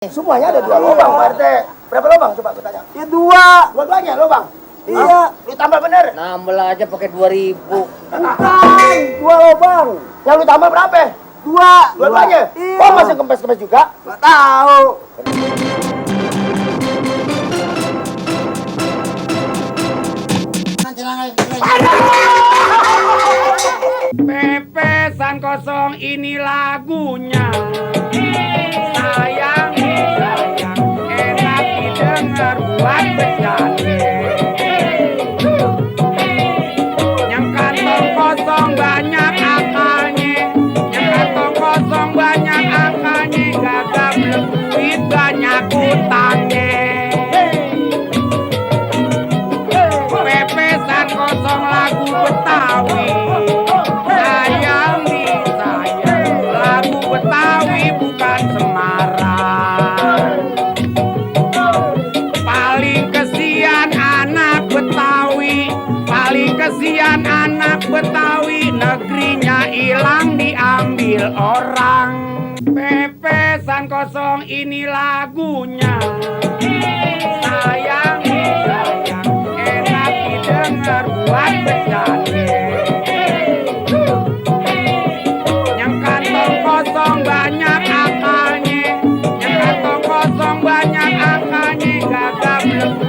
Semuanya ada 2 lubang, Pak RT. Berapa lubang coba aku tanya? Ya 2. Dua-duanya lubang? Iya. Lu tambah bener? Nambel aja pakai 2000. Bukan, 2 lubang. Yang lu tambah berapa? 2. Dua-duanya? Iya. Oh, masih kempes-kempes juga? Nggak tahu. Pepesan kosong ini lagunya. Sayang, sayang, enak didengar buat bercanda. Yang kantong kosong banyak akalnya, yang kantong kosong banyak akalnya, gagap duit banyak utangnya. Pepesan kosong lagu Betawi. Sayang nih sayang, lagu Betawi bukan Semarang. Paling kesian anak Betawi, paling kesian anak Betawi, negerinya hilang diambil orang. Pepesan kosong ini lagunya. Sayang sayang, enak didengar buat bercanda. Yang kantong kosong banyak akalnya, yang kantong kosong banyak akalnya, gagap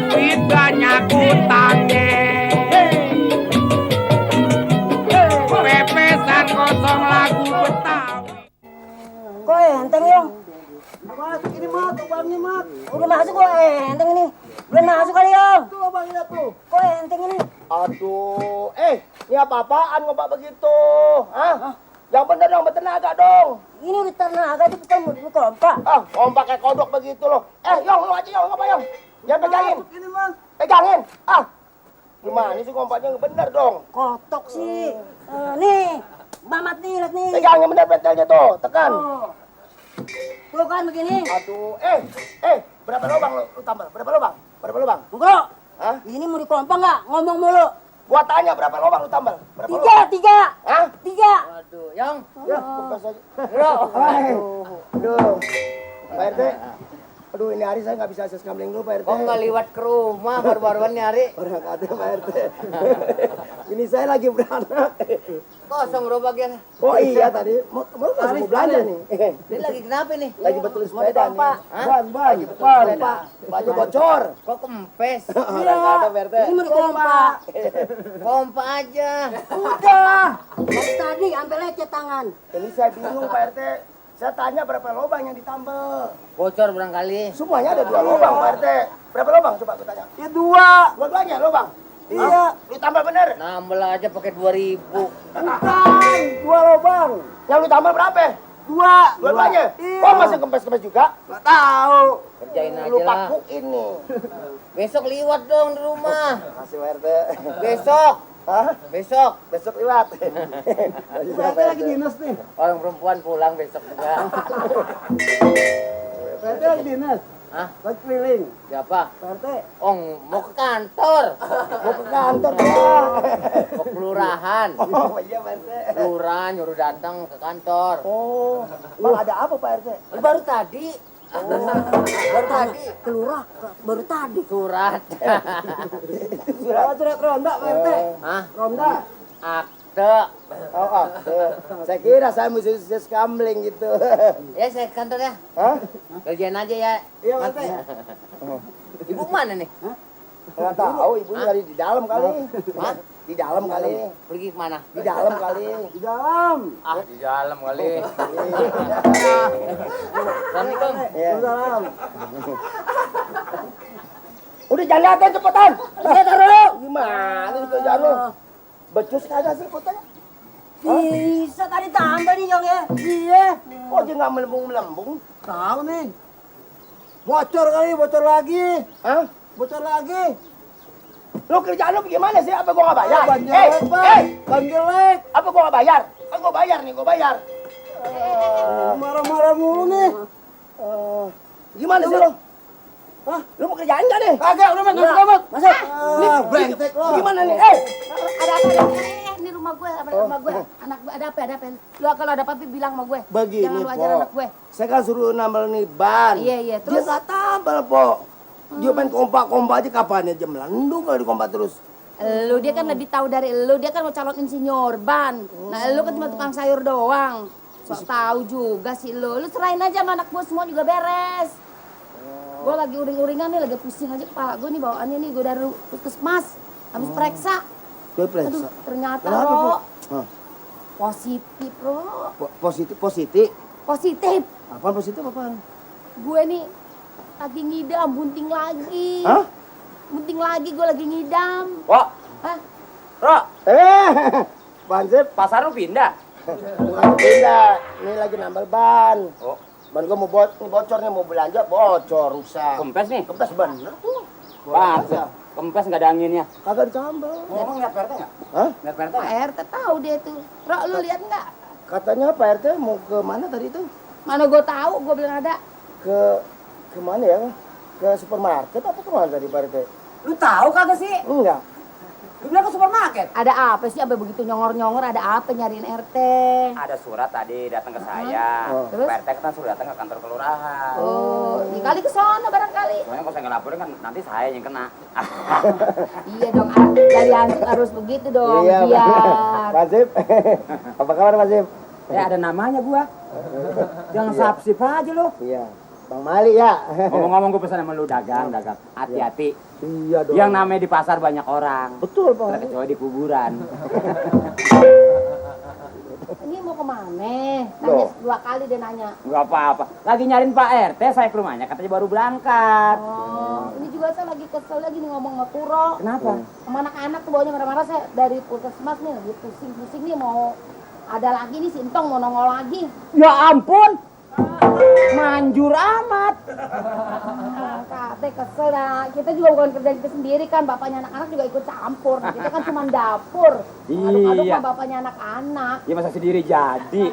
duit banyak utangnya. Pepesan kosong lagu Betawi. Kok enteng Yong? Masuk ini, Mat. Lubangnya, Mat. Udah masuk kok enteng ini. Belum masuk kali Yong. Tuh lubangnya tuh. Kok enteng ini? Aduh, ini apa-apaan ngopak begitu? Hah? Yang bener dong, bertenaga dong. Ini udah tenaga itu bukan mau kompak. Kompak kayak kodok begitu loh. Yong, lu aja Yong, ngapa Yong? Jangan pegangin. Masuk ini, Mas. Pegangin. Gimana sih kompaknya bener dong? Kotok sih. Nih, Mamat nih, lihat nih. Pegangin bener pentelnya tuh, tekan. Oh. Tuh kan begini. Aduh, berapa lubang lu tambah? Berapa lubang? Berapa lubang? Enggak. Hah? Ini mau dikompak nggak? Ngomong mulu. Gua tanya berapa lubang lu tambah? Berapa Tiga. lubang? Hah? 3. Waduh, Yang. Ya, kempes aja. Aduh. Pak RT. Aduh, ini hari saya nggak bisa akses kamling dulu, Pak RT. Kok nggak liwat ke rumah baru-baruan nyari? Orang ada, Pak RT. Ini saya lagi beranak. Kosong gerobaknya. Oh iya, tadi mau belanja nih. Ini lagi kenapa nih? Lagi betul sepeda nih. Hah? Baju bocor. Kok kempes? Orang ada, Pak RT. Ini mau dikompak. Kompak aja. Udah. Dari tadi sampai lecet tangan. Ini saya bingung, Pak RT. Saya tanya berapa lubang yang ditambal. Bocor barangkali. Semuanya ada 2 lubang, Pak RT. Berapa lubang coba aku tanya? Ya 2. Dua-duanya lubang? Iya. Lu tambah bener? Nambel aja pakai 2000. Bukan, 2 lubang. Yang lu tambah berapa? 2. Dua-duanya? Iya. Oh, masih kempes-kempes juga? Nggak tahu. Kerjain aja Lu lah. pakuin nih. Besok liwat dong di rumah. Makasih, Pak RT. Besok. Hah? Besok. Besok lewat. Pak RT lagi dinas nih. Orang perempuan pulang besok juga. Pak RT lagi dinas. Hah? Lagi keliling. Siapa? Pak RT. Mau ke kantor. Mau ke kantor ya. Mau kelurahan. Oh iya, Pak RT. Lurah nyuruh datang ke kantor. Oh, Bang ada apa, Pak RT? Baru tadi. Baru tadi. Kelurah baru tadi. Surat. Surat ronda, Pak RT. Hah? Ronda. Akte. Oh, saya kira saya mesti kamling gitu. Ya saya ke kantor ya. Hah? Kerjain aja ya. Iya, Pak RT. Ibu mana nih? Nggak tahu, ibunya tadi di dalam kali. Hah? Di dalam kali. Pergi kemana? Di dalam kali. Di dalam. Di dalam kali. Assalamualaikum. Iya. Di dalam. Udah jangan liatin cepetan. Lihat dulu. Gimana sih kerjaan lu? Becus kagak sih fotonya? Bisa tadi tambah nih Yong ya. Iya. Oh, dia nggak melembung-melembung. Tahu nih. Bocor kali, bocor lagi. Hah? Bocor lagi. Lu kerjaan lu gimana sih? Apa gua nggak bayar? Ban jelek, Pak. Ban jelek. Apa gua nggak bayar? Kan gua bayar nih, gua bayar. Marah-marah mulu nih. Gimana sih lu? Hah? Lu mau kerjaan nggak nih? Kagak, udah masuk. Masuk. Brengsek lo. Gimana nih? Ada apa? Ini rumah gue, rumah gue. Anak gue ada apa? Lu kalau ada apa-apa bilang sama gue. Begini, Jangan lu ajar Po. anak gue. Saya kan suruh nambal nih ban. Iya, Dia terus? nggak tambal, Po. Dia main kompak-kompak aja kapan aja melandung kalau di kompak terus. Lu dia kan lebih tahu dari lu, dia kan mau calon insinyur ban. Nah, lu kan cuma tukang sayur doang. Sok tahu juga sih lu. Lu serahin aja sama anak gue semua juga beres. Gue lagi uring-uringan nih, lagi pusing aja kepala gue nih bawaannya nih, gue dari puskesmas habis periksa. Gue periksa. Aduh, ternyata Kenapa, Ro Po? Hah, positif, Ro. positif. Positif. Apaan positif apaan? Gue nih lagi ngidam, bunting lagi. Hah? Bunting lagi, gue lagi ngidam. Wah, Hah? Ro, Pansip, pasar lu pindah. bukan pindah. Ini lagi nambal ban. Oh, Ban gue mau bocor nih, mau belanja bocor, rusak. kempes nih. Kempes bener tuh. Wah, kempes nggak ada anginnya. Kagak dicambel. Ngomong lihat PRT nggak? Hah? Lihat PRT Pak RT tahu dia tuh. Ro, lu lihat nggak? Katanya Pak RT mau ke mana tadi itu? Mana gue tahu, gue bilang ada. Ke mana ya? Ke supermarket apa kemana tadi Pak RT? Lu tahu kagak sih? Enggak. Lu bilang ke supermarket. Ada apa sih sampai begitu nyongor-nyongor, ada apa nyariin RT? Ada surat tadi datang ke saya. Oh. Terus? PRT kan suruh datang ke kantor kelurahan. Oh, ya kali ke sono barangkali. Soalnya kalau saya nggak laporin kan nanti saya yang kena. Iya dong, dari Hansip harus begitu dong, Iya, biar. Pansip. Apa kabar Pansip? Ya ada namanya gua. Jangan sapsip aja lu. Iya. Bang Mali ya. Ngomong-ngomong gue pesan sama lu dagang. Hati-hati. Iya dong. Yang namanya di pasar banyak orang. Betul Bang. Kecuali di kuburan. Ini mau kemana? Nanya Loh. 2 kali dia nanya. Enggak apa-apa. Lagi nyariin Pak RT, saya ke rumahnya katanya baru berangkat. Oh, ini juga saya lagi kesel lagi nih ngomong sama Kuro. Kenapa? Sama anak-anak tuh bawanya marah-marah, saya dari puskesmas nih lagi pusing-pusing nih mau ada lagi nih Sintong mau nongol lagi. Ya ampun. Manjur amat. Kate kesel dah. Kita juga bukan kerja kita sendiri kan, bapaknya anak-anak juga ikut campur. Kita kan cuma dapur. Aduk-aduk Iya. mah bapaknya anak-anak. Ya masa sendiri jadi.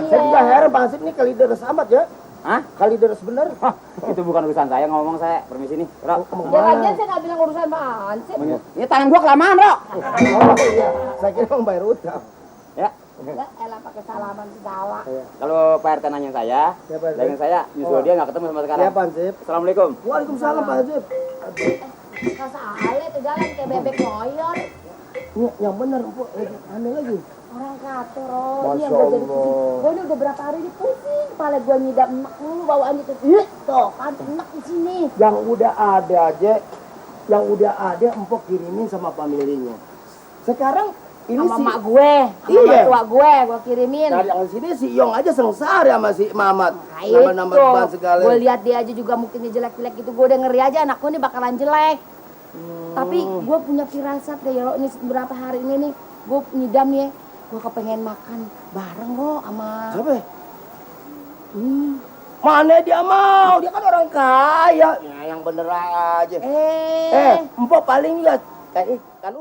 Saya juga Iya. heran Pansip nih kali deres amat ya. Hah? Kali deres bener. Hah, itu bukan urusan saya ngomong saya. Permisi nih, Ro. Ya lagian saya nggak bilang urusan Pak Hansip. Ini tangan gua kelamaan, Ro. Oh iya. Saya kira mau bayar utang. Ya. Ya elah pakai salaman segala. Kalau Pak RT nanya saya, Ya, Pak RT. dengan saya nyusul dia nggak ketemu sama sekarang. Iya Pansip. Assalamualaikum. Waalaikumsalam Pansip. Kasale tuh jalan kayak bebek ngoyor. Ini yang bener Empok. Aneh lagi. Orang kata Ro, ini Masya yang gue jadi Allah. pusing. Gue ini udah berapa hari ini pusing. Kepala gue nyidam enak dulu bawaannya tuh. Ih, tuh kan enak di sini. Yang udah ada aja, yang udah ada Empok kirimin sama familinya. Sekarang ini Sama si mak gue, sama Iya. mertua gue kirimin. dari yang sini si Yong aja sengsara sama si Mamat. Nah, Nambah-nambah ban segala. gue lihat dia aja juga mungkin dia jelek-jelek gitu. Gue udah ngeri aja anak gue nih bakalan jelek. Tapi gue punya firasat deh ya, ini beberapa hari ini nih gue nyidam nih. Gue kepengen makan bareng Ro sama. Siapa? Mana dia mau? Dia kan orang kaya. Ya, yang bener aja. Eh, Empok paling lihat. Kan